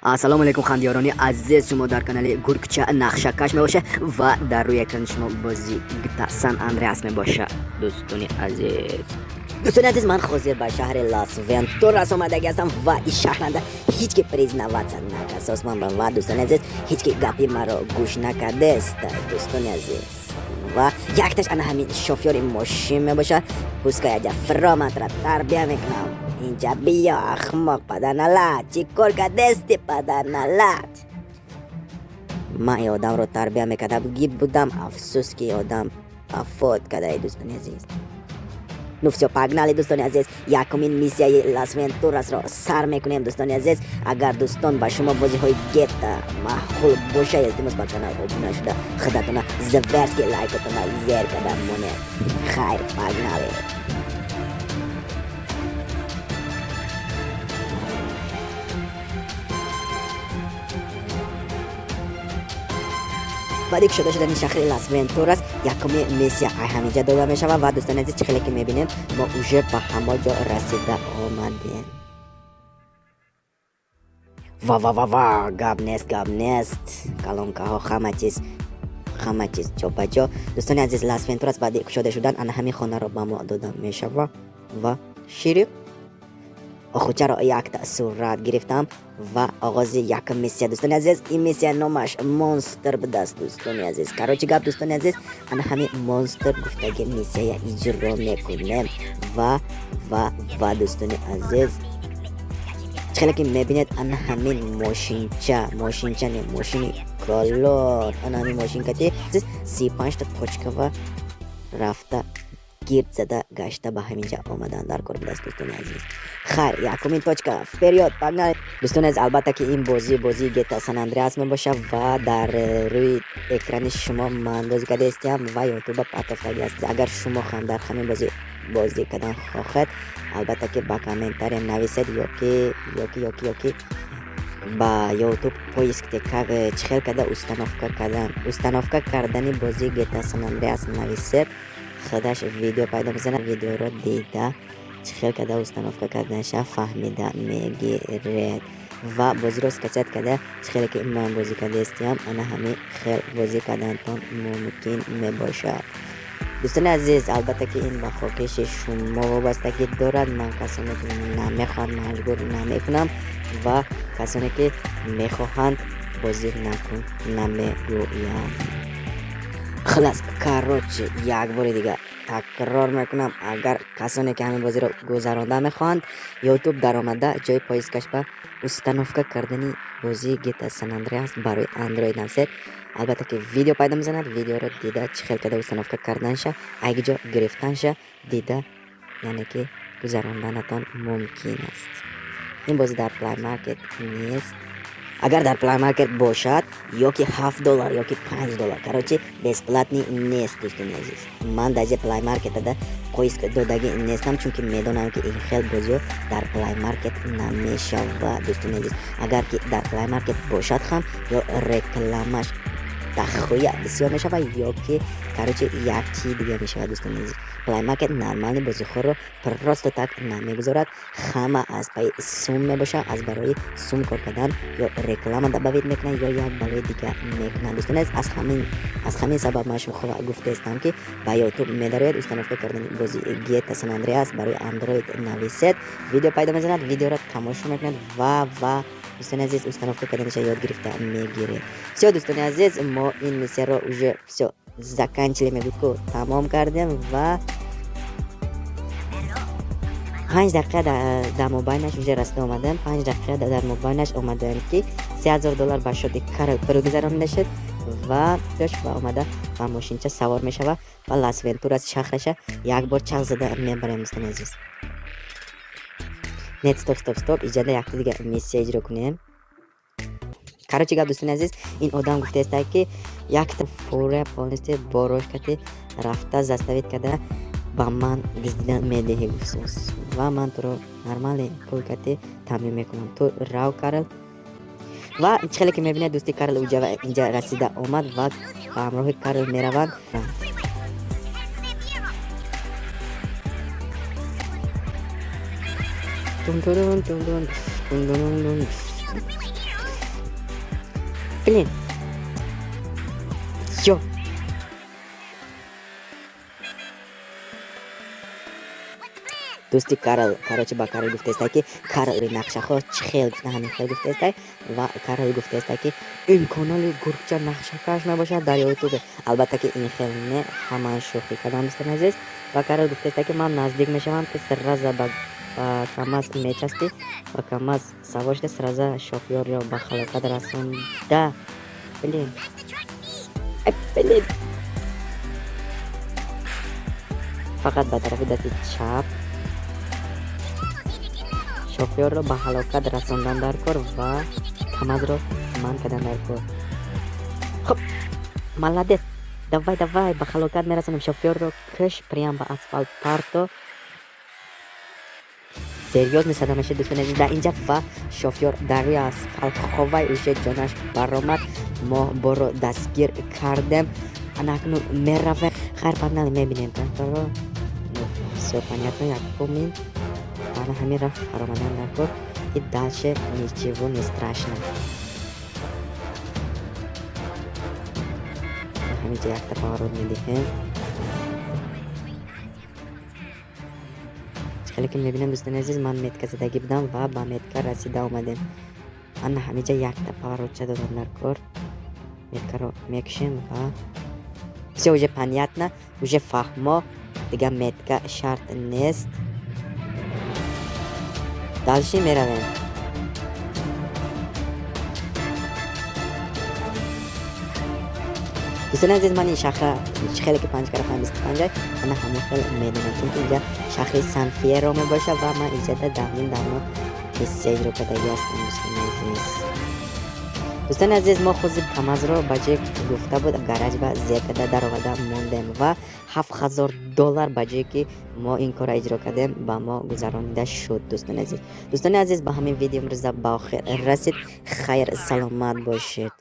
Ассалому алайкум, хандиёрони азиз. Шумо дар канали Гургча Нақшакаш мебошад ва дар рӯи экрани шумо бозӣ GTA San Andreas мебошад. Дӯстони азиз, дӯстони азиз, ман ҳозир ба шаҳри Лас Вентурас омадагӣ ҳастам ва ин шаҳранда ҳеҷ ки признаваться накардааст ман ва, дӯстони азиз, ҳеҷ ки гапи маро гӯш накардааст, дӯстони азиз. Ва якташ ана ҳамин шофёри мошин мебошад. Пускай аҷа фроматра тарбия мекунам. Инҷа биё, ахмоқ, падарналат, чӣ кор кардасти, падарналат? Ман ин одамро тарбия мекардам будам, афсӯс ки одам вафот карда, дӯстони азиз. Ну всё, погнали, дӯстони азиз. Якумин миссияи Лас Вентурасро сар мекунем, дӯстони азиз. Агар, дӯстон, ба шумо бозиҳои GTA маъқул боша, илтимос, ба канал обуна шуда, худатона зверски лайкотона зер карда монед. Хайр, погнали. Баъди кушода шудани шаҳри Лас Вентурас якуми миссия ай ҳаминҷа дода мешавад. Ва, дӯстони азиз, чӣ хеле ки мебинем, мо уже ба ҳамон ҷо расида омадем. Ва ва ва ва, гап нест, гап нест, колонкаҳо, ҳама чиз, ҳама чиз ҷо ба ҷо. Дӯстони азиз, Лас Вентурас баъди кушода шудан ана ҳамин хонаро ба мо дода мешавад. Ва шири охучаро якта сурат гирифтам ва оғози якум миссия. Дӯстони азиз, ин миссия номаш монстр будааст, дӯстони азиз. Короче гап, дӯстони азиз, ана ҳамин монстр гуфтаги миссия иҷро мекунем. Ва, дӯстони азиз, чӣ хеле ки мебинед, ана ҳамин мошинча, мошинча не, мошини калон, ана ҳамин мошин кати 35-та точка ва рафта, гирд зада гашта ба ҳаминҷа омадан дар кор будааст, дӯстони азиз. Хайр, якумин точка, вперёд, погнали. Дӯстони азиз, албатта ки ин бозӣ бозии GTA San Andreas мебошад ва дар рӯи экрани шумо ман бозӣ кардаистиам ва ютуба патофтагӣ аст. Агар шумо ҳам дар ҳамин бозӣ бозӣ кардан хоҳед, албатта ки ба комментария нависед ёки ба ютуб поиск чӣ хел карда установка кардан, установка кардани бозии GTA San Andreas нависед, худаш видео пайдо мезанад. Видеоро дида, чӣ хел карда установка карданаша фаҳмида мегиред ва бозиро скачать карда, чӣ хеле ки ман бозӣ кардаистиам, ана ҳамин хел бозӣ кардантон мумкин мебошад. Дӯстони азиз, албатта ки ин ба хоҳиши шумо вобастагӣ дорад. Ман касоне ки намехоҳанд, маҷбур намекунам ва касоне ки мехоҳанд, бозӣ накун намегӯям. Хулас, короче, як бори дигар такрор мекунам: агар касоне ки ҳамин бозиро гузаронда мехоҳанд, ютуб даромада, ҷои поискаш ба установка кардани бозии GTA San Andreas барои Android нависед, албатта ки видео пайдо мезанад. Видеоро дида, чӣ хел карда установка карданша, айги ҷо гирифтанша дида, яъне ки гузаронданатон мумкин аст. Ин бозӣ дар Play Market нест. Агар дар Play Market бошад, ёки 7 доллар, ёки 5 доллар, короче, бесплатный нест. Дӯстони азиз, ман даже Play Market поиск додагӣ нестам, чунки медонам, ки ин хел бозиҳо дар Play Market намешавад. Дӯстони азиз, агар ки дар Play Market бошад ҳам, ё рекламаш дахуя бисёр мешавад, ё ки, короче, як чизи дига мешавад. Дӯстони азиз, Play Market нормальный бозиҳоро просто так намегузорад. Ҳама аз пайи сум мебошад. Аз барои сум кор кардан ё реклама добавить мекунад, ё як балои дига мекунад. Дӯстони азиз, аз ҳамин сабаб ман шумо гуфтаистам, ки ба ютуб медароед, установка кардани бози GTA San Andreas барои Android нависед, видео пайдо мезанад, видеоро тамошо мекунед ва, дӯстони азиз, установка карданиша ёд гирифта мегиред. Всё, дӯстони азиз, мо ин миссияро уже всё заканчили, мегӯд ку, тамом кардем. Ва 5 дақиқа дар мобайнаш уже расида омадем. 5 дақиқа дар мобайнаш омадаем, ки 3000 доллар ба шоди Карл пул гузаронида шуд. Ва ва омада ба мошинча савор мешава ва Лас Вентурас шаҳраша як бор чақ зада мебарем. Дӯстони азиз, нет, стоп, стоп, стоп, иҷада якта дига миссия иҷро кунем. Короче гап, дӯстони азиз, ин одам гуфтааста, ки якта фура полностью борош кати рафта заставить карда ба ман дуздида медиҳӣ, гуфтсоз, ва ман туро нормальный пул кати таъмин мекунам. Ту рав, Карл. Ва чӣ хеле ки мебинед, дӯсти Карл уҷа инҷа расида омад ва ба ҳамроҳи Карл мераванд. Тун-тун-тун-тун, тун-тун-тун. Блин, ё. Дӯсти Карл, короче, ба Карл гуфтаеста, ки Карл нақшаҳо чӣ хел гуфта, ҳамин хел гуфтаеста. Ва Карл гуфтаеста, ки ин канали гургча нақшакаш мебошад дар Ютубе. Албатта, ки ин хел не, ҳамааш шӯхӣ кардам, дӯстони азиз. Ва Карл гуфтаеста, ки ман наздик мешавам, ки сразу ба КамАЗ мечаспӣ ва КамАЗ савор шуда, сразу шофёрро ба ҳалокат расонда. Блин, блин, фақат ба тарафи дасти чап шофёрро ба ҳалокат расондан дар кор ва КамАЗро ман кардан дар кор. Хуб, молодец, давай, давай, ба ҳалокат мерасонем шофёрро. Кӯш, прям ба асфалт парто. Серьёзно садама шуд, дӯстони азиз, дар инҷа ва шофёр дар рӯи асфалт ховай, уже ҷонаш баромад. Мо боро дастгир кардем, ана акнун меравем. Хайр, погнали, мебинем тракторро. Всё понятно, якумин ана ҳамин рафт фаромадан дар кор, и дальше ничего не страшно. Ҳаминҷа якта поворот медиҳем. Хеле ки мебинам, дӯстони азиз, ман метка задагӣ будам ва ба метка расида омадем. Ана ҳаминҷа якта поворотча додам дар кор, меткаро мекушем ва всё, уже понятно, уже фаҳмо, дига метка шарт нест. Дальше меравем. Дӯстони азиз, ман ин шаҳра чӣ хеле ки панҷ кара панҷ 25, ана ҳамон хел медонам, чунки инҷа шаҳри Санфиеро мебошад ва ман инҷада давнин давно миссия иҷро кардагӣ ҳастам. Дӯстони азиз, дӯстони азиз, мо хузи КамАЗро ба ҷое гуфта буд гараж ба зер карда дароварда мондем ва 7000 доллар ба ҷое ки мо ин корро иҷро кардем, ба мо гузаронида шуд. Дӯстони азиз, дӯстони азиз, ба ҳамин видео имрӯза ба охир расид. Хайр, саломат бошед.